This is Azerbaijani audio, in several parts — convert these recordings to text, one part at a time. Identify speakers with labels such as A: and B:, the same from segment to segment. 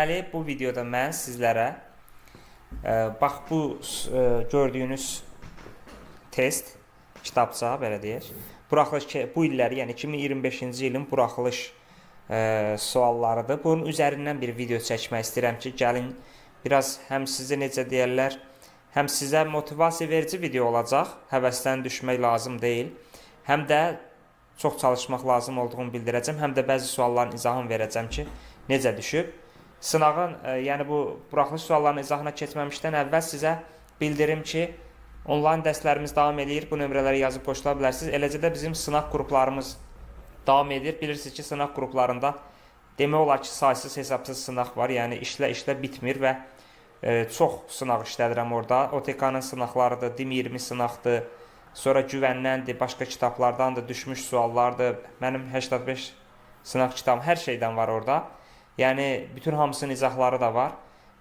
A: Deməli, bu videoda mən sizlərə bax bu gördüyünüz test kitabça belə deyək. Buraxılış bu illəri, yəni 2025-ci ilin buraxılış suallarıdır. Bunun üzərindən bir video çəkmək istəyirəm ki, gəlin biraz həm sizi necə deyərlər, həm sizə motivasiya verici video olacaq. Həvəsdən düşmək lazım deyil. Həm də çox çalışmaq lazım olduğunu bildirəcəm, həm də bəzi sualların izahını verəcəm ki, necə düşüb. Sınağın, yəni bu buraxılış suallarının izahına keçməmişdən əvvəl sizə bildirim ki, onlayn dərslərimiz davam eləyir. Bu nömrələrə yazıb qoşula bilərsiniz. Eləcə də bizim sınaq qruplarımız davam edir. Bilirsiniz ki, sınaq qruplarında demək olar ki, saysız hesabsız sınaq var. Yəni işlə-işlə bitmir və çox sınaq işlədirəm orada. OTK-nın sınaqlarıdır, DİM 20 sınaqdır. Sonra güvəndəndir, başqa kitablardandır, düşmüş suallardır. Mənim 85 sınaq kitabım hər şeydən var orada. Yəni bütün hamısının izahları da var.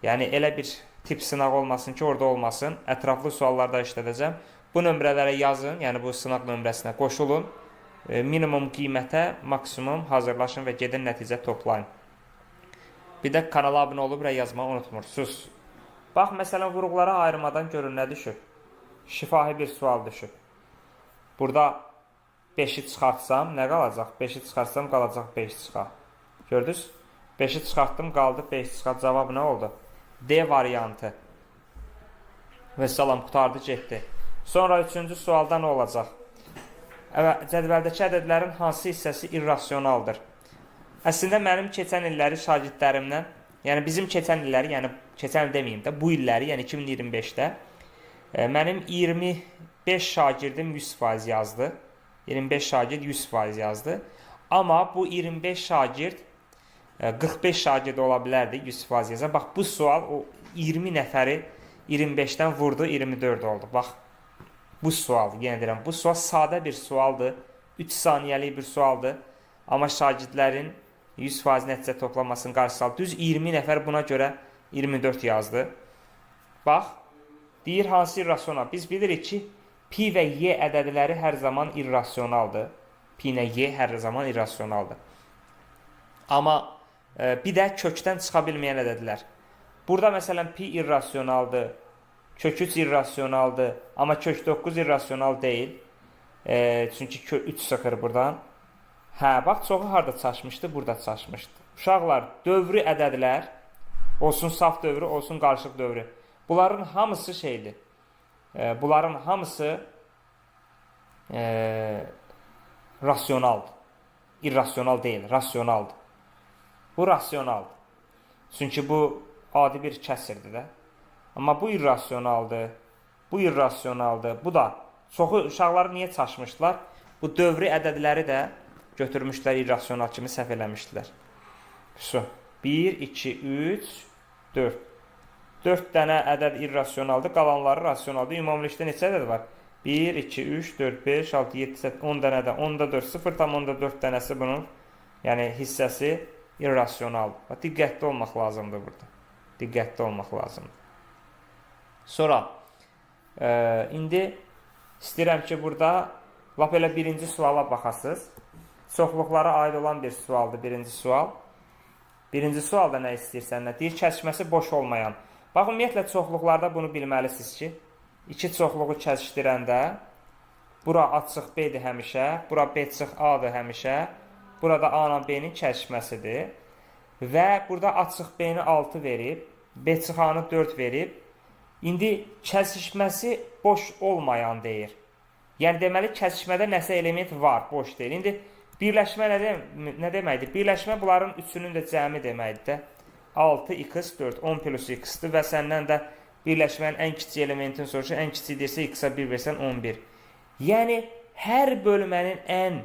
A: Yəni elə bir tip sınaq olmasın ki, orada olmasın. Ətraflı suallarda işlədəcəm. Bu nömrələrə yazın, yəni bu sınaq nömrəsinə qoşulun. Minimum qiymətə maksimum hazırlaşın və gedin nəticə toplayın. Bir də kanala abunə olub rəy yazmağı unutmursunuz. Bax, məsələn, vuruqlara ayırmadan görün nə düşüb. Şifahi bir sual düşüb. Burada 5-i çıxartsam nə qalacaq? 5-i çıxartsam qalacaq 5 çıxa. Gördünüz? 5-i çıxartdım, qaldı 5 çıxa. Cavab nə oldu? D variantı. Və salam, qurtardı, getdi. Sonra üçüncü sualda nə olacaq? Evet, cədvəldəki ədədlərin hansı hissəsi irrasionaldır? Əslində mənim keçən illəri şagirdlərimdən, yəni bizim keçən illəri, yəni keçən il deməyim də, bu illəri, yəni 2025-də mənim 25 şagirdim 100% yazdı. 25 şagird 100% yazdı. Amma bu 25 şagird 45 şagird ola bilərdi 100% yazan. Bax bu sual o 20 nəfəri 25-dən vurdu, 24 oldu. Bax bu sual, yenə deyirəm, bu sual sadə bir sualdır. 3 saniyəlik bir sualdır. Amma şagirdlərin 100% nəticə toplamasının qarşısı aldı. Düz 20 nəfər buna görə 24 yazdı. Bax, deyir hansı irrasional? Biz bilirik ki, pi və y ədədləri hər zaman irrasionaldır. Pi ilə y hər zaman irrasionaldır. Amma bir də kökdən çıxa bilməyən ədədlər. Burada məsələn pi irrasionaldır, kök 3 irrasionaldır, amma kök 9 irrasional deyil. Çünki kök 3 sıxır buradan. Hə, bax çoxu harda çaşmışdı? Burada çaşmışdı. Uşaqlar, dövrü ədədlər, olsun saf dövrü, olsun qarışıq dövrü. Bunların hamısı şeydir. Bunların hamısı rasionaldır. İrrasional deyil, rasionaldır. Bu rasionaldır. Çünki bu adi bir kəsirdir də. Amma bu irrasionaldır. Bu irrasionaldır. Bu da çoxu uşaqlar niyə çaşmışdılar? Bu dövrü ədədləri də götürmüşlər irrasional kimi səhv eləmişdilər. Su. 1, 2, 3, 4. 4 dənə ədəd irrasionaldır, qalanları rasionaldır. Ümumilikdə neçə ədəd var? 1, 2, 3, 4, 5, 6, 7, 8, 10 dənə də. 10-da 4, 0,4 dənəsi bunun, yəni hissəsi irrasional. Bax, diqqətli olmaq lazımdır burada. Diqqətli olmaq lazımdır. Sonra indi istəyirəm ki, burada lap elə birinci suala baxasınız. Çoxluqlara aid olan bir sualdır birinci sual. Birinci sualda nə istəyir səndən? Deyir, kəsişməsi boş olmayan. Bax, ümumiyyətlə çoxluqlarda bunu bilməlisiniz ki, iki çoxluğu kəsişdirəndə bura A çıx B-dir həmişə, bura B çıx A-dır həmişə. Burada A ilə B-nin kəsişməsidir. Və burada A çıx B-ni 6 verib, B çıx A-nı 4 verib. İndi kəsişməsi boş olmayan deyir. Yəni deməli kəsişmədə nəsə element var, boş deyil. İndi birləşmə nə deməkdir? Birləşmə bunların üçünün də cəmi deməkdir də. 6x 4, 10 plus x-dir və səndən də birləşmənin ən kiçik elementini soruşur. Ən kiçik deyirsə x-a 1 versən 11. Yəni hər bölmənin ən,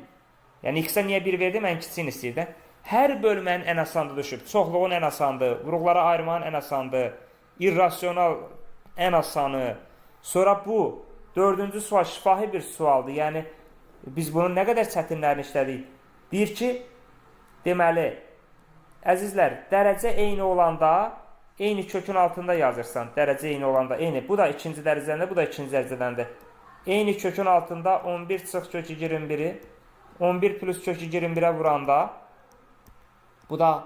A: yəni x-a niyə 1 verdim? Ən kiçiyini istəyir də. Hər bölmənin ən asanı düşüb. Çoxluğun ən asanı, vuruqlara ayırmanın ən asanı, irrasional ən asanı. Sonra bu dördüncü sual şifahi bir sualdır. Yəni biz bunun nə qədər çətinlərini işlədik. Deyir ki, deməli, əzizlər, dərəcə eyni olanda eyni kökün altında yazırsan. Dərəcə eyni olanda eyni. Bu da ikinci dərəcədəndir, bu da ikinci dərəcədəndir. Eyni kökün altında 11 çıx kök 21-i 11 plus kök 21-ə vuranda bu da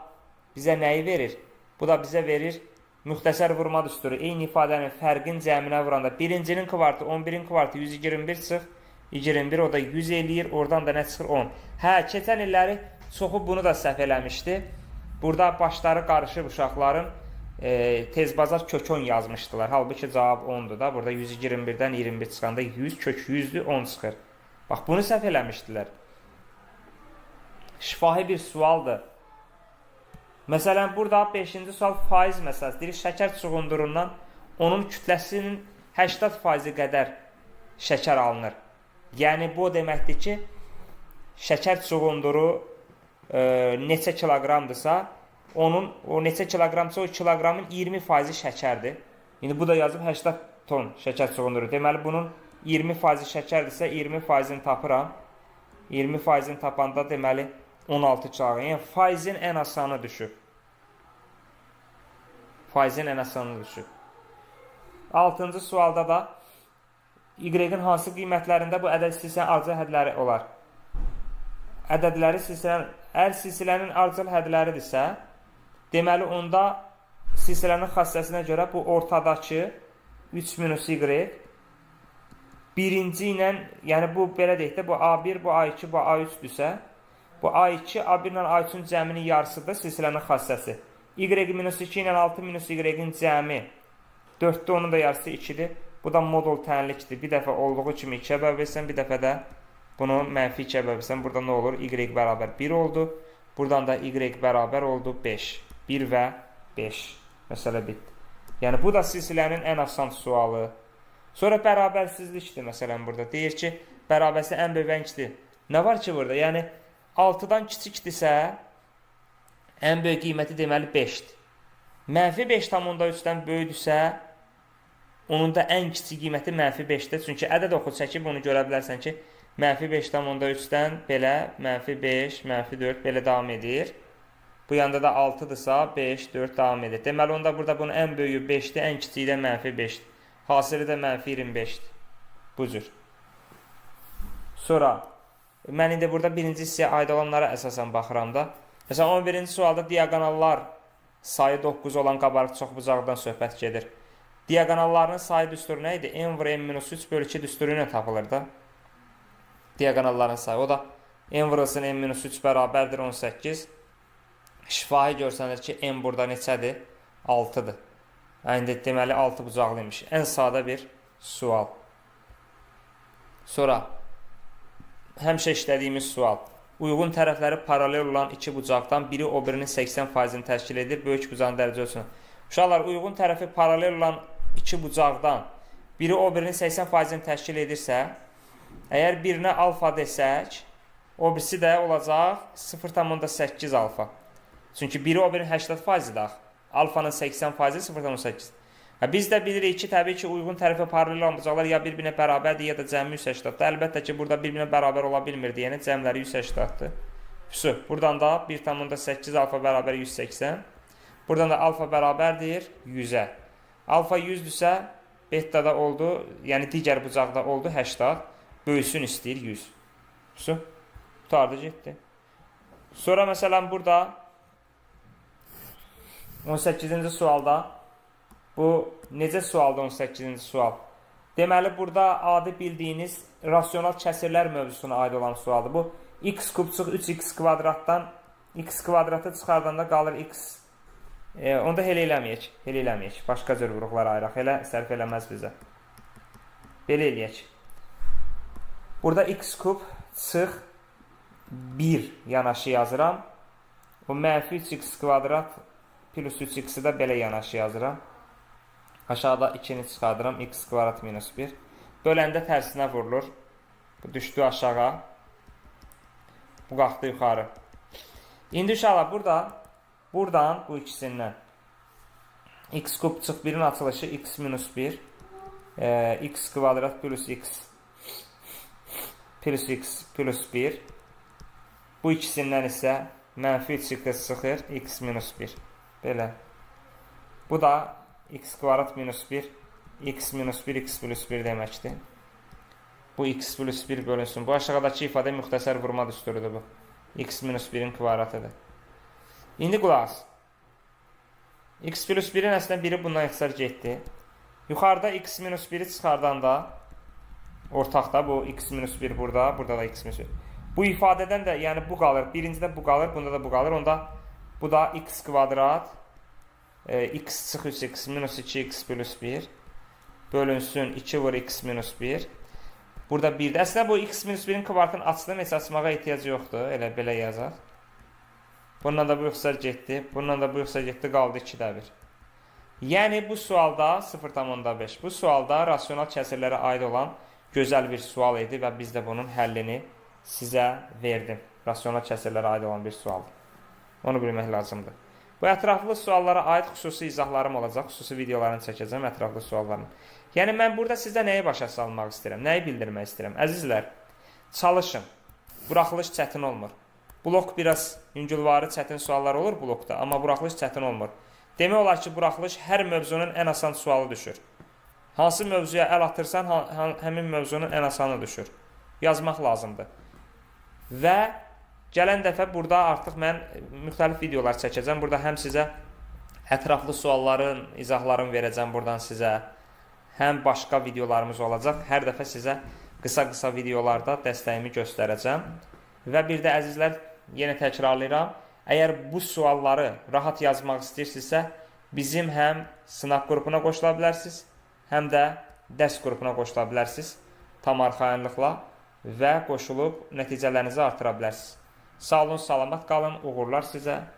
A: bizə nəyi verir? Bu da bizə verir müxtəsər vurma düsturu. Eyni ifadənin fərqin cəminə vuranda birincinin kvartı 11-in kvartı 121 çıx. 21 o da 100 eləyir. Oradan da nə çıxır? 10. Hə, keçən illəri çoxu bunu da səhv eləmişdi. Burada başları qarışıb uşaqların tez bazar kök 10 yazmışdılar. Halbuki cavab 10-dur da. Burada 121-dən 21 çıxanda 100 kök 100-dür, 10 çıxır. Bax, bunu səhv eləmişdilər. Şifahi bir sualdır. Məsələn, burada 5-ci sual faiz məsələsi. Deyir, şəkər çuğundurundan onun kütləsinin 80% qədər şəkər alınır. Yəni, bu o deməkdir ki, şəkər çuğunduru neçə kiloqramdırsa, onun o neçə kiloqramsa, o kiloqramın 20% şəkərdir. İndi bu da yazıb 80 ton şəkər çuğunduru. Deməli, bunun 20% şəkərdirsə, 20%-ni tapıram. 20%-ni tapanda, deməli, 16 kiloqram. Yəni, faizin ən asanı düşüb. Faizin ən asanı düşüb. 6-cı sualda da Y-in hansı qiymətlərində bu ədəd silsilənin ardıcıl hədləri olar? Ədədləri silsilənin, əgər silsilənin ardıcıl hədləridirsə, deməli, onda silsilənin xassəsinə görə bu ortadakı 3 minus Y birinci ilə, yəni bu belə deyək də, bu A1, bu A2, bu A3-dürsə, bu A2, A1 ilə A3-ün cəminin yarısıdır silsilənin xassəsi. Y minus 2 ilə 6 minus Y-in cəmi 4-dür, onun da yarısı 2-dir. Bu da modul tənlikdir. Bir dəfə olduğu kimi 2-yə bölürsən, bir dəfə də bunu mənfi 2-yə bölürsən. Burada nə olur? Y bərabər 1 oldu. Buradan da Y bərabər oldu 5. 1 və 5. Məsələ bitdi. Yəni, bu da silsilənin ən asan sualı. Sonra bərabərsizlikdir məsələn burada. Deyir ki, bərabərsizlik ən böyük ən. Nə var ki burada? Yəni, 6-dan kiçikdirsə, ən böyük qiyməti deməli 5-dir. Mənfi 5,3-dən böyükdürsə, onun da ən kiçik qiyməti mənfi 5-dir. Çünki ədəd oxu çəkib onu görə bilərsən ki, mənfi 5,3-dən belə mənfi 5, mənfi 4 belə davam edir. Bu yanda da 6-dırsa 5, 4 davam edir. Deməli, onda burada bunun ən böyüyü 5-dir, ən kiçiyi də mənfi 5-dir. Hasili də mənfi 25-dir. Bu cür. Sonra, mən indi burada birinci hissəyə aid olanlara əsasən baxıram da. Məsələn, 11-ci sualda diaqonallar sayı 9 olan qabarıq çoxbucaqdan söhbət gedir. Diaqonallarının sayı düsturu nə idi? N vur N minus 3 bölü 2 düsturu ilə tapılır da. Diaqonalların sayı. O da N vurulsun N minus 3 bərabərdir 18. Şifahi görsənir ki, N burada neçədir? 6-dır. Yəni, deməli, 6 bucaqlıymış. Ən sadə bir sual. Sonra, həmişə işlədiyimiz sual. Uyğun tərəfləri paralel olan iki bucaqdan biri o birinin 80%-ni təşkil edir. Böyük bucağın dərəcə ölçüsünü. Uşaqlar, uyğun tərəfi paralel olan iki bucaqdan biri o birinin 80%-ni təşkil edirsə, əgər birinə alfa desək, o birisi də olacaq 0,8 alfa. Çünki biri o birinin 80%-dir axı. Alfanın 80% 0,8. Biz də bilirik ki, təbii ki, uyğun tərəfə paralel olan bucaqlar ya bir-birinə bərabərdir, ya da cəmi 180-dir. Əlbəttə ki, burada bir-birinə bərabər ola bilmirdi, yəni cəmləri 180-dir. Füsu, buradan da 1,8 alfa bərabər 180. Buradan da alfa bərabərdir 100-ə. Alfa 100-dürsə, beta da oldu, yəni digər bucaqda oldu 80. Böyüsün istəyir 100. Füsu, qutardı, getdi. Sonra məsələn burada 18-ci sualda bu necə sualdır 18-ci sual? Deməli, burada adi bildiyiniz rasional kəsirlər mövzusuna aid olan sualdır. Bu, x kub çıx 3x kvadratdan x kvadratı çıxardanda qalır x. Onda elə eləməyək. Elə eləməyək. Başqa cür vuruqlar ayıraq. Elə sərf eləməz bizə. Belə eləyək. Burada x kub çıx 1 yanaşı yazıram. Bu mənfi 3x kvadrat plus 3x-i də belə yanaşı yazıram. Aşağıda 2-ni çıxardıram. X kvadrat minus 1. Böləndə tərsinə vurulur. Bu düşdü aşağı. Bu qalxdı yuxarı. İndi uşaqlar burada, buradan bu ikisindən x kub çıx 1-in açılışı x minus 1 x kvadrat plus x plus x plus 1. Bu ikisindən isə mənfi 3x çıxır x minus 1. Belə. Bu da x kvadrat minus 1 x minus 1 x plus 1 deməkdir. Bu x plus 1 bölünsün. Bu aşağıdakı ifadə müxtəsər vurma düsturudur bu. X minus 1-in kvadratıdır. İndi qulaq as. X plus 1-in əslində biri bundan ixtisar getdi. Yuxarıda x minus 1-i çıxardanda ortaqda bu x minus 1 burada, burada da x minus 1. Bu ifadədən də yəni bu qalır. Birincidə bu qalır, bunda da bu qalır. Onda bu da x kvadrat x çıx 3x minus 2x plus 1 bölünsün 2 vur x minus 1. Burada 1-də. Əslində bu x minus 1-in kvadratını açdım, heç açmağa ehtiyac yoxdur. Elə belə yazaq. Bundan da bu ixtisar getdi. Bundan da bu ixtisar getdi. Qaldı 2-də 1. Yəni bu sualda 0,5. Bu sualda rasional kəsirlərə aid olan gözəl bir sual idi və biz də bunun həllini sizə verdim. Rasional kəsirlərə aid olan bir sualdır. Onu bilmək lazımdır. Bu ətraflı suallara aid xüsusi izahlarım olacaq. Xüsusi videolarını çəkəcəm ətraflı sualların. Yəni mən burada sizə nəyi başa salmaq istəyirəm, nəyi bildirmək istəyirəm? Əzizlər, çalışın. Buraxılış çətin olmur. Blok biraz yüngülvari çətin suallar olur blokda, amma buraxılış çətin olmur. Demək olar ki, buraxılış hər mövzunun ən asan sualı düşür. Hansı mövzuya əl atırsan, həmin mövzunun ən asanı düşür. Yazmaq lazımdır. Və gələn dəfə burada artıq mən müxtəlif videolar çəkəcəm. Burada həm sizə ətraflı sualların izahlarını verəcəm buradan sizə. Həm başqa videolarımız olacaq. Hər dəfə sizə qısa-qısa videolarda dəstəyimi göstərəcəm. Və bir də əzizlər, yenə təkrarlayıram. Əgər bu sualları rahat yazmaq istəyirsinizsə, bizim həm sınaq qrupuna qoşula bilərsiniz, həm də dərs qrupuna qoşula bilərsiniz tam arxayınlıqla və qoşulub nəticələrinizi artıra bilərsiniz. Sağ olun, salamat qalın, uğurlar sizə.